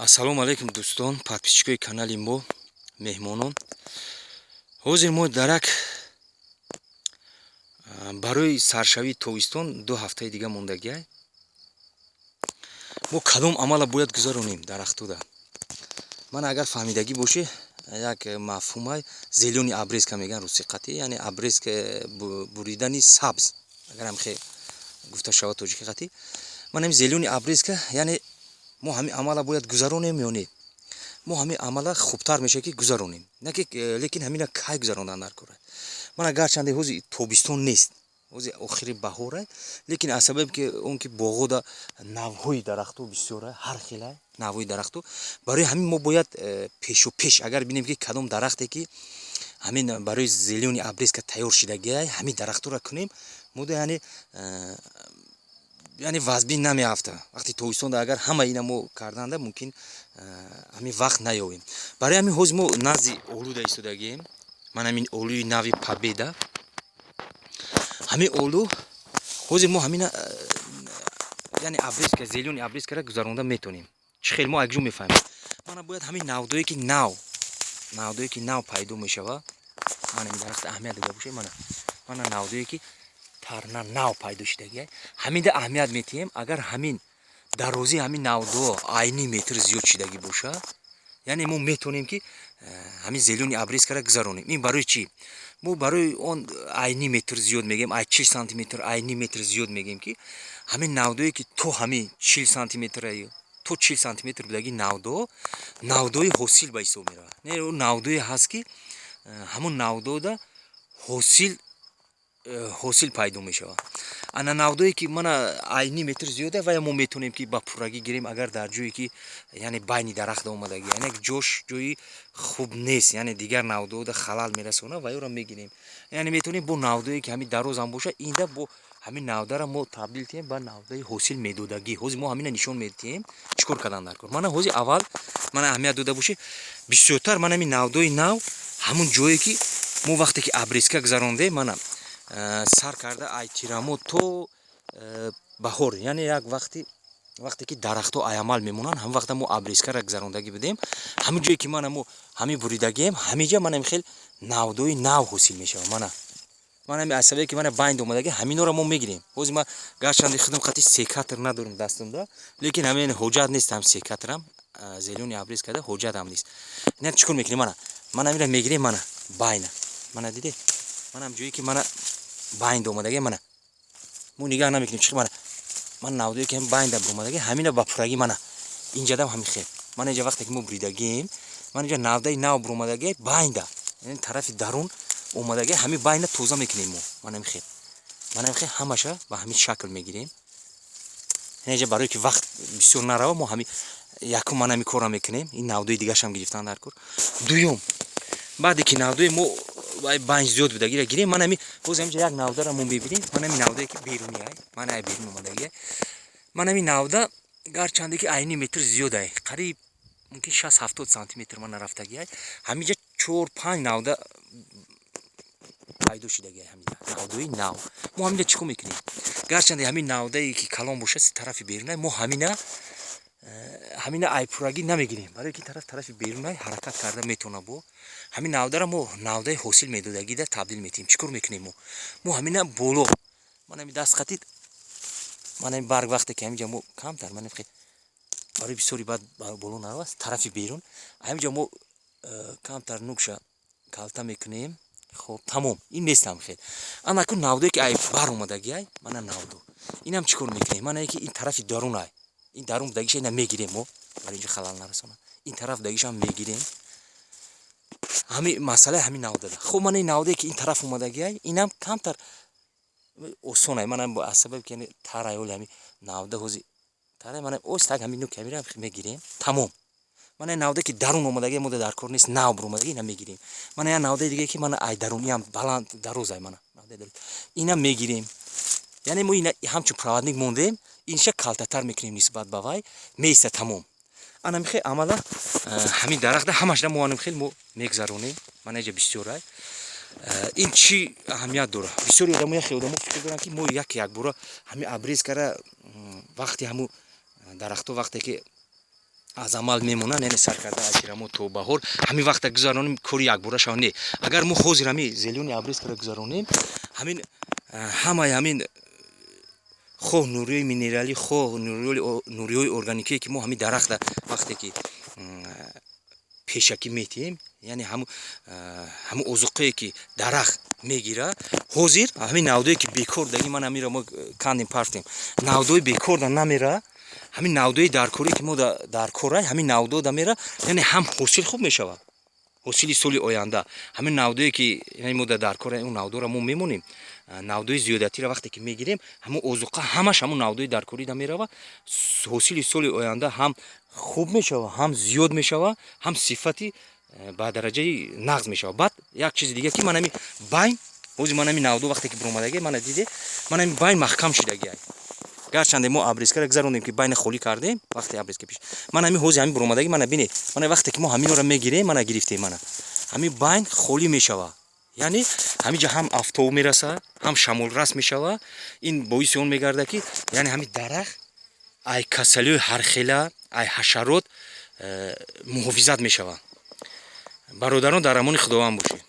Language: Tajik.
Ассалому алайкум, дӯстон, подписчикои канали мо, меҳмонон. Ҳозир мо дарак барои саршавии тобистон 2 ҳафтаи дига мондагиай. Мо кадом амала бояд гузаронем дарахтуда? Ман агар фаҳмидагӣ бошӣ, як мафҳумай зелёный обрезка мегӯян русӣ қатӣ, яъне обрезка, буридани сабз, агар ҳамхе гуфта шавад тоҷики қатӣ. Ман ҳами зелёный обрезка, яъне мо ҳамин амала бояд гузаронем ё не? Мо ҳамин амала хубтар мешавад, ки гузаронем, лекин ҳамина кай гузарондан дар кора? Мана, гарчанде ҳози тобистон нест, ҳози охири баҳора, лекин аз сабаби ки он ки боғода навъҳои дарахтҳо бисёра, ҳар хела навъҳои дарахтҳо, барои ҳамин мо бояд пешу пеш агар бинем, ки кадом дарахте ки ҳамин барои зелёный обрезка тайёр шидагиай, ҳамин дарахтҳоро кунем. Мода яъне вазбин намеафта. Вақти тобистонда агар ҳама ина мо карданда, мумкин ҳамин вақт наёбем. Барои ҳамин ҳозир мо назди олуда истодагием. Ман ҳамин олуи нави Победа, ҳамин олу ҳозир мо ҳамина, яъне обрезка, зелёный обрезкара гузаронда метонем. Чӣ хел мо акҷо мефаҳмем? Мана, бояд ҳамин навдое ки нав, навдое ки нав пайдо мешава, мана ин дарахта аҳамият дода бошед. Мана навдое ки тарна нав пайдо шудагиай, ҳаминда аҳамият метиҳем. Агар ҳамин дарозии ҳамин навдо айни метр зиёд шудагӣ боша, яъне мо метавонем, ки ҳамин зелёный обрезкара гузаронем. Ин барои чӣ? Мо барои он айни метр зиёд мегӯем, ай 40 сантиметр, айни метр зиёд мегӯем, ки ҳамин навдое ки то ҳамин 40 сантиметр, то 40 сантиметр будаги навдо, навдои ҳосил ба ҳисоб меравад. Не, навдое ҳаст, ки ҳамон навдода ҳосил пайдо мешавад. Ана навдое ки мана айни метр зиёда, вая мо метавонем, ки ба пуррагӣ гирем. Агар дар ҷое ки, яъне байни дарахт омадагӣ, яъне ҷош ҷои хуб нест, яъне дигар навдода халал мерасона, ваёро мегирем. Яъне метавонем бо навдое ки ҳамин дарозам бошад, инда бо ҳамин навдара мо табдил диҳем ба навдаи ҳосил медодагӣ. Ҳозир мо ҳамина нишон медиҳем, чӣ кор кардан дар кор. Мана, ҳозир аввал мана аҳамият дода бошед бисёртар, мана ҳамин навдои нав, ҳамун ҷое ки мо вақте ки обрезка гузарондем, мана сар карда ай тирамо то баҳор, яъне як вақти, вақте ки дарахтҳо айамал мемонанд, ҳамин вақта мо обрезкара гузарондагӣ будем. Ҳамин ҷое ки мана мо ҳамин буридагием, ҳаминҷа мана хел навдои нав ҳосил мешавад. Мана ҳами аз сабабе ки мана байнд омадаги, ҳаминҳоро мо мегирем. Ҳозир ман гарчанде худам қати секатор надорам дастамда, лекин ҳамин ҳоҷат нест. Ҳам секаторам зелёный обрез карда ҳоҷатам нест. Ина чӣ кор мекунем? Мана ҳаминро мегирем, мана байна, мана дидед, мана ҳам ҷое ки мана байнд омадаги, мана мо нигаҳ намекунем чӣ. Мана навдое ки байнда омадаги, ҳамина ба пуррагӣ. Мана инҷадам ҳамин хел. Мана инҷа вақте ки мо буридагием, мана инҷа навдаи нав буромадаги, байнда, яъне тарафи дарун омадаги, ҳамин байна тоза мекунем мо. Мана ҳамин хел, мана ҳамин хел ҳамаша ба ҳамин шакл мегирем. Инҷа барое ки вақт бисёр нарава, мо ҳамин якум мана ҳамин корро мекунем. Ин навдои дигаршам гирифтан дар кор. Дуюм, баъде ки навдои мо байн зиёд будагиро гирем, мана ҳами боз ҳаминҷа як навдара мо мебинем. Мана ҳамин навдае ки беруни ай, мана ай берун омадагия. Мана ҳамин навда гарчанде ки айни метр зиёд ай, қариб мумкин 60-70 сантиметр мана рафтагиай, ҳаминҷа чор панҷ навда пайдо шудагиай. Ҳамин навдои нав мо ҳаминҷа чӣ кор мекунем? Гарчанде ҳамин навдае ки калон бошад, тарафи берунай, мо ҳамина айпуррагӣ намегирем, барое ки тараф тарафи берунай ҳаракат карда метавона. Бо ҳамин навдара мо навдаи ҳосил медодагида табдил метиҳем. Чӣ кор мекунем мо? Мо ҳамина боло, ман ҳамин даст қатид, ман ҳамин барг, вақте ки ҳаминҷа мо камтар, ман барои бисёри баъд боло нарава, тарафи берун ҳаминҷа мо камтар нукша калта мекунем. Хоб, тамом, ин нестам хел. Анаку навдое ки ай бар омадагиай, мана навдо, инам чӣ кор мекунем? Мана ки ин тарафи дарунай, ин дарун будагиша ина мегирем мо, барои инҷо халал нарасона. Ин тараф будагишам мегирем. Ҳами масъалаи ҳамин навдада. Хоб, мана ин навдае ки ин тараф омадагиай, инам камтар осонай. Мана аз сабаби ки тарай, оли ҳами навда ҳози тарай, мана остак ҳамин нуки ҳамира мегирем, тамом. Мана навда ки дарун омадаги, мода дар кор нест, нав буромадаги, ина мегирем. Мана як навдаи диге ки мана ай дарун, иам баланд дарозай, мана инам мегирем. Яъне мо ина ҳамчун проводник мондем, инша калтатар мекунем нисбат ба вай, меиста, тамом. Ана михе амала ҳамин дарахта ҳамашда мо анам хел мо мегзаронем. Мана инҷа бисёрай. Ин чӣ аҳамият дорад? Бисёри одамо, яхе одамо фикр доранд, ки мо як якбора ҳамин обрезкара вақти ҳамун дарахтҳо, вақте ки Аз амал мемонанд, яъне сар карда аз тирамо то баҳор ҳамин вақта гузаронем, кори якбора шава. Не, агар мо ҳозир ҳамин зелёный обрезкаро гузаронем, ҳамин ҳамаи ҳамин, хоҳ нуриҳои минералӣ, хоҳ нуриҳои органикие, ки мо ҳамин дарахта вақте ки пешакӣ метиҳем, яъне ҳамун озуқае, ки дарахт мегирад, ҳозир ҳамин навдое, ки бекор даги, ман ҳаминро мо кандем, партем, навдои бекорда намера, ҳамин навдои даркорӣ, ки мо дар корай, ҳамин навдода мера, яъне ҳам ҳосил хуб мешавад, ҳосили соли оянда. Ҳамин навдое, ки мо дар кора, он навдоро мо мемонем, навдои зиёдатиро вақте ки мегирем, ҳамун озуқа ҳамаш ҳамун навдои даркорида мерава. Ҳосили соли оянда ҳам хуб мешава, ҳам зиёд мешава, ҳам сифати ба дараҷаи нағз мешава. Баъд як чизи дига, ки ман ҳами байн ҳозир, ман ҳами навдо вақте ки биромадаги, мана диде, ман ҳами байн маҳкам шидагиай. Гарчанде мо обрезкаро гузарондем, ки байна холӣ кардем вақте обрезка пеш, ман ҳами ҳозир ҳами биромадаги, мана бинед, мана вақте ки мо ҳаминро мегирем, мана гирифтем, мана ҳамин байн холӣ мешава, яъне ҳаминҷа ҳам афтоб мераса, ҳам шамолрас мешава. Ин боиси он мегардад, ки яъне ҳамин дарахт ай касалиҳои ҳархела, ай ҳашарот муҳофизат мешавад. Бародарон, дар амони Худованд бошед.